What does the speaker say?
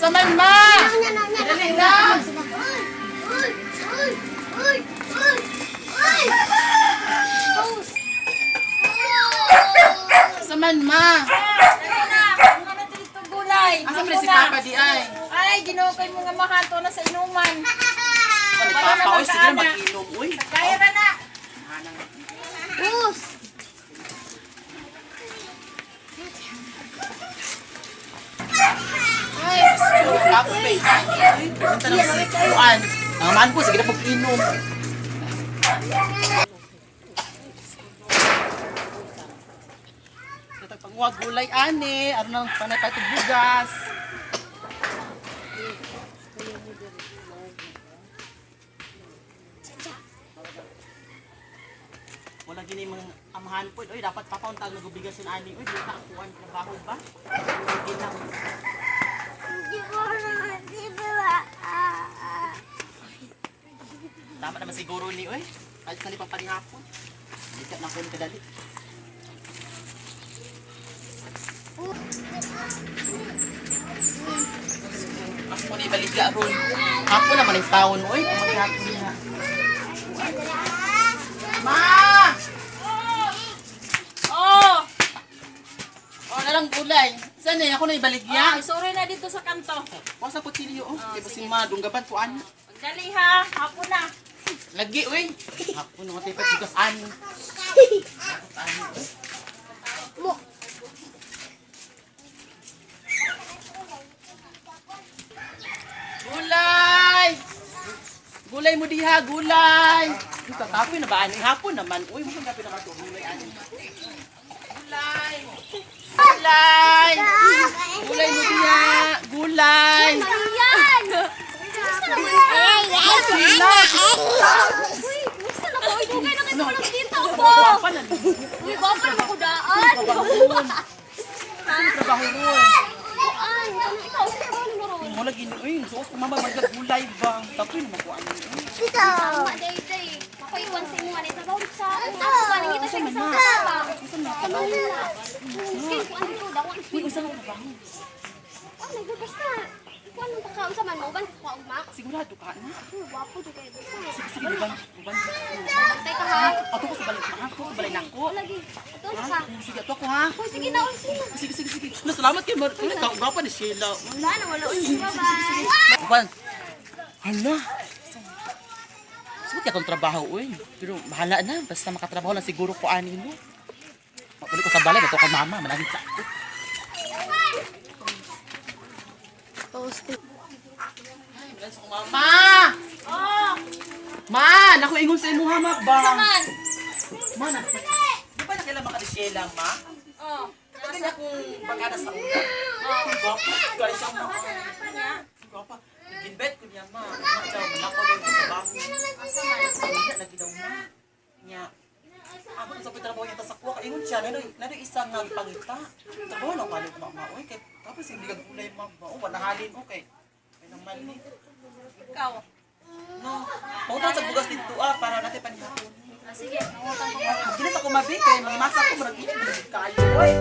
Saman, ma! Dali na! Saman, ma! Dali na! Ano na dito gulay? Asa man si Papa di ay? Ay, ginoo kay mga mahato na sa inuman. Ano, Papa, oy, sige na mag-inom, oy. Kaya ra na. Bus! Ay, Papa, bay. Ay, punta na si Kuan. Ang man po, sige na pag-inom. Pangwa gulay ani, aron nang panay pa bugas. Wala gini mga amahan po. Oy, dapat papauntag nag-obligasyon ani. Oy, di ka kuan trabaho ba? Sige lang. Tama naman siguro ni, oy. Kahit sa pang panihapon. Hindi ka na kunin kadali. Mas mo ni baligya ron. Hapon naman ang taon, oy. Pamaghapon niya. Ma! Oh! Oh, nalang gulay. Saan eh? Ako na ibaligya. Ay, sorry na dito sa kanto. Wa sa kutsilyo, oh. Kay basin ma, dunggaban po ano. Pagdali ha, hapon na. Lagi, oy. Hapon, mga tayo bugas ani. Gulay! Gulay mo diha, gulay! Uy, kakapoy na ba? Ani hapon naman. Uy, mukhang kapoy na ka to. Gulay, ani. Gulay! Gulay! Gulay mo diha! Gulay! Yan! Kumusta naman? Sila! Uy, kumusta na ko? Uy, dugay na kayo walang kita ko. Gwapa na. Uy, gwapa naman ko daan. Sino trabaho mo? Kuan, ano ikaw? Sa trabaho mo ron? Mo lagi ni, uy, suos ko mama gulay ba? Tapoy naman ko ani. Uy. Tama, day, day. Ako iwan sa imo, anay trabaho dito sa ako. Kuan, nangita siya sa papa. Sa Manila. Sige, kuan dito, dako ang Uy, swing. unsa man trabaho? Ah, nag basta. Kuan nang pagka unsa man mauban ko ugma. Sigurado ka na? Uy, gwapo jud kayo basta. Sige, sige, uban, uban. Bantay ka ha. Ato ko sa balay, ma. Ato ko sa balay nako. Lagi. Ato na ka. Sige, ato ko ha. Uy, sige na, uy, sige na. Sige, sige, sige. Na, salamat kay Mar. Uy, kaugapa ni Sheila. Wala na, wala. Uy, bye-bye. Uban. Hala. Sugot akong trabaho, uy. Pero bahala na. Basta makatrabaho lang siguro ko ani mo. Mapuli ko sa balay, bato ka mama. Manangit sa ako. Ay, bilan sa kong mama. Oh! Ma, naku ingon sa imuha ma ba? Saman! Ma, na. Di ba nakilala ka ni Sheila, ma? Oh! Katagal niya akong barkada sa una. Gwapa, gari siya ma. Gwapa. Nag-invite ko niya, ma. Ma, daw, manako daw sa trabaho. Wala, lagi daw, ma. Niya. Ako sa trabaho niya ta sa kuha. Ingon siya, nanoy isang nga pangita. Trabaho lang kalit, ma, ma. Uy, kay, tapos hindi ka gulay, ma. Ma, oh, wala halin, okay. Ay, naman ni. Ikaw. No. Pautang sa bugas dito, ah, para natin panihapon. Ah, sige, nangutang ko. Ginas ako mabi, kay mga masa ko, murag init, murag kayo, oy.